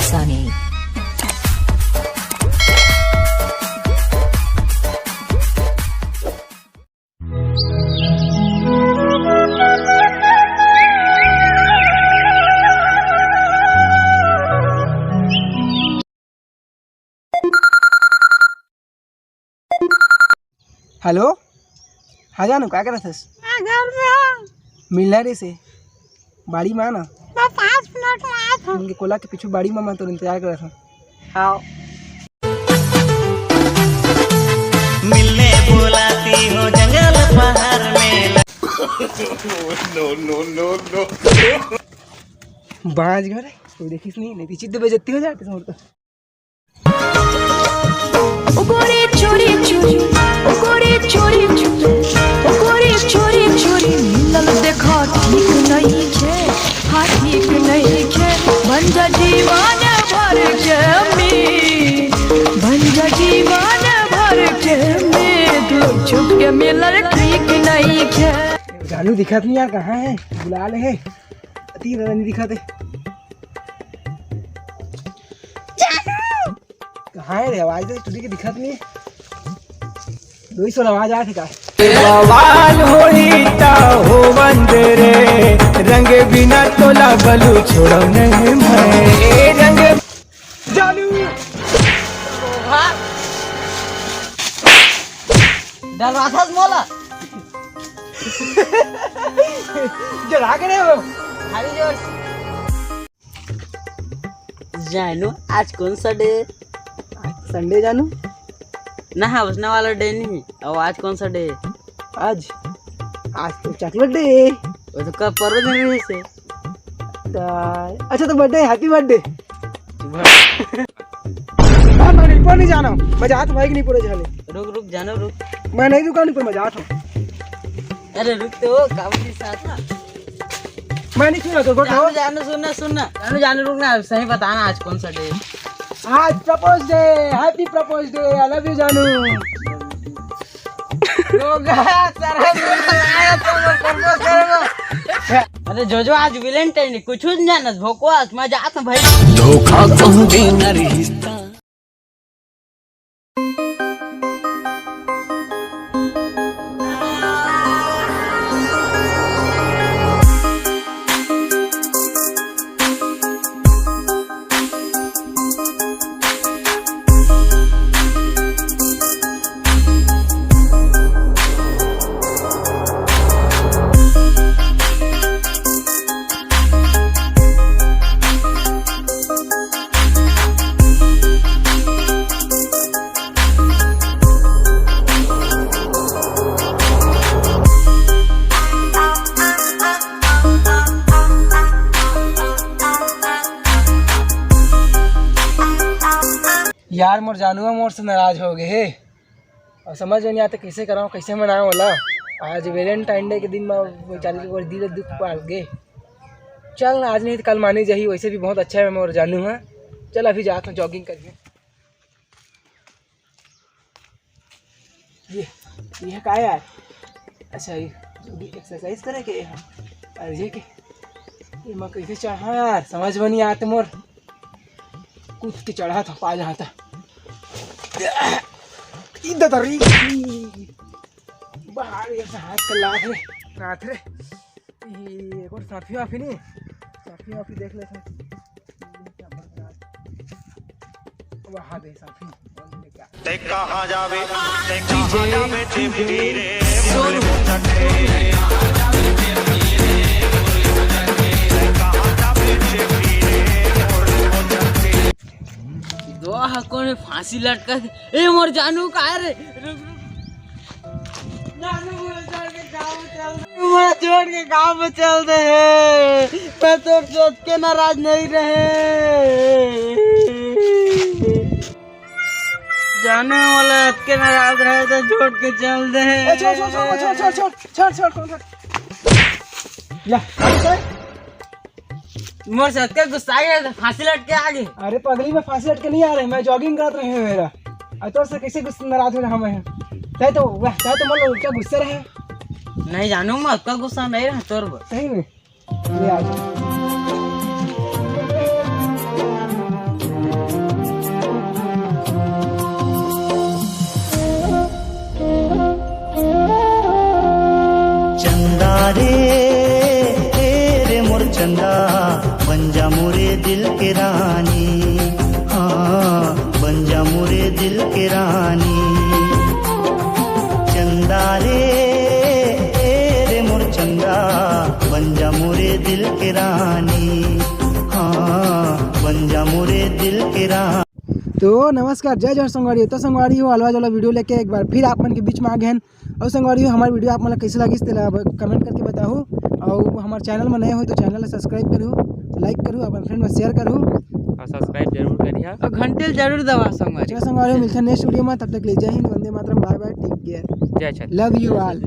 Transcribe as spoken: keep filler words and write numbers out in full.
Sunny. Hello, हाँ जानू, का करत हस? मैं घर में हूँ। मिलना रे से, बाड़ी में आना। मैं पाँच मिनट में आत हूँ। उनके कोला के पीछू बाड़ी में मैं तोर इंतजार करत हूँ। हाँ। मिलने बुलाती हो जंगल पहाड़ में। No, no, no, no। बाज घर है, कोई देखिस नहीं, नहीं तो चित्त बेइज्जती हो जाती समझ तो। ओ गोरी छोरी छोरी, ओ गोरी छोरी छोरी, ओ गोरी छोरी छोरी, मिलल देखा ठीक नहीं छे, हाँ ठीक नहीं छे। बन जा जीवन भर के मीत, बन जा जीवन भर के मीत, लुक छुप के मिलल ठीक नहीं छे। जानू दिखत नहीं यार, कहाँ है? बुला ले है। अति दादा नहीं दिखत है। जानू! कहाँ है रे? आवाज तो टूटी के दिखत नहीं है। दो ही सौ आवाज आ का? बवाल होई ता हो बंद रे, रंग बिना तोला बलू छोड़ो नहीं मैं। ए रंग जानू। डलवाथस मोला। जला के रे वो। भारी जोर से। जानू, आज कौन सा डे? आज संडे जानू। ना, हाँ, उसने वाला डे नहीं। अब आज कौन सा डे? आज, आज तो चॉकलेट डे। वो तो कब परसों दिन भी से। ता-, अच्छा तो बर्थडे, हैप्पी बर्थडे। मैं नहीं, पर नहीं जाना। मैं जात भाई की नहीं पूरे झाले। रुक, रुक, जानो, रुक। मैं नहीं दुकान पर, मैं जात हूँ। अरे रुक तो, काम के साथ ना। मैं नहीं सुना तो, गोठा हो। जानो, जानो, सुनना, सुनना। जानो, जानो, रुक ना, सही बताना आज कौन सा डे। आज propose day, happy propose day, I love you जानू। लोग सारा आया तो वो प्रपोज करेगा। अरे जो जो आज वैलेंटाइन डे, कुछ नहीं जानत, भोको आज, मैं जात हूँ भाई। धोखा कहूँ देना रिश्ता। यार, मोर जानू ह मोर से नाराज हो गे हे। अउ समझ में नहीं आते, कइसे कराओं, कइसे मनाओं ओला। आज वैलेंटाइन डे के दिन म बेचारी के दिल दुख पाल गे। चल, आज नहीं तो कल मानी जाही, वैसे भी बहुत अच्छा है मोर जानू ह। चल, अभी जात हूँ जॉगिंग करके। ये, ये का यार? अच्छा, ये, ये एक्सरसाइज करे के ये ह? अरे ये के, ये मैं कैसे चढ़ा यार, समझ में नहीं आते मोर। कूद के चढ़ा था, पा जाता। ई ददरी। बाहर ये से हाथ कर ला रे, हाथ रे। ये एक और साफी वाफी नहीं, साफी वाफी देख ले। वाह बे साफी। ते कहाँ जावे, ते कहाँ जावे चिपकी रे, मोरे मोचटे। दो हकों ने फांसी लटका दे। ए मोर जानू का रे, रुक, रुक। जानू, मोला छोड़ के गाँव में चल दे। मोला छोड़ के गाँव में चल दे। मैं तोर से अतके नाराज नहीं रहे। जानू, मोला अतके नाराज रहे तो छोड़ के चल दे। ए, छोड़, छोड़, छोड़, कौन छोड़? ला, अरे, मोर से अतके गुस्सा आ गया, फांसी लटके आ गए। अरे पगली, मैं फांसी लटके नहीं आ रहे, मैं जॉगिंग करत रहे हूँ मेरा। अरे तोर से कैसे गुस्सा नाराज हो रहा मैं? तय तो, वाह, तय तो मोर उल्टा गुस्सा रहे। नहीं जानू, मैं अतका गुस्सा नहीं रहा तोर बर। सही में? ले आ जा। चंदा रे, ए रे मोर चंदा, बन जा मोरे दिल के रानी। हाँ, बन जा मोरे दिल के रानी। चंदा रे, ए रे मोर चंदा, बन जा मोरे दिल के रानी। हाँ, बन जा मोरे दिल के रानी। तो नमस्कार, जय जोहार संगवारी। तो संगवारी हो, अलवा जलवा वीडियो लेके एक बार फिर आप मन के बीच में आ गए हैं। और संगवारी हो, हमार वीडियो आप मन ला कैसे लगिस, तेला अब कमेंट करके बताहू। और हमार चैनल में नए हो तो चैनल ला सब्सक्राइब करहू, लाइक करहू, अपन फ्रेंड में शेयर करहू। और सब्सक्राइब जरूर करिहा। और घंटे ला जरूर दबा संगवारी। चलो संगवारी हो, मिलते हैं नेक्स्ट वीडियो में। तब तक ले जय हिंद, वंदे मातरम, बाय बाय, टेक केयर, जय छत्तीसगढ़। लव यू ऑल।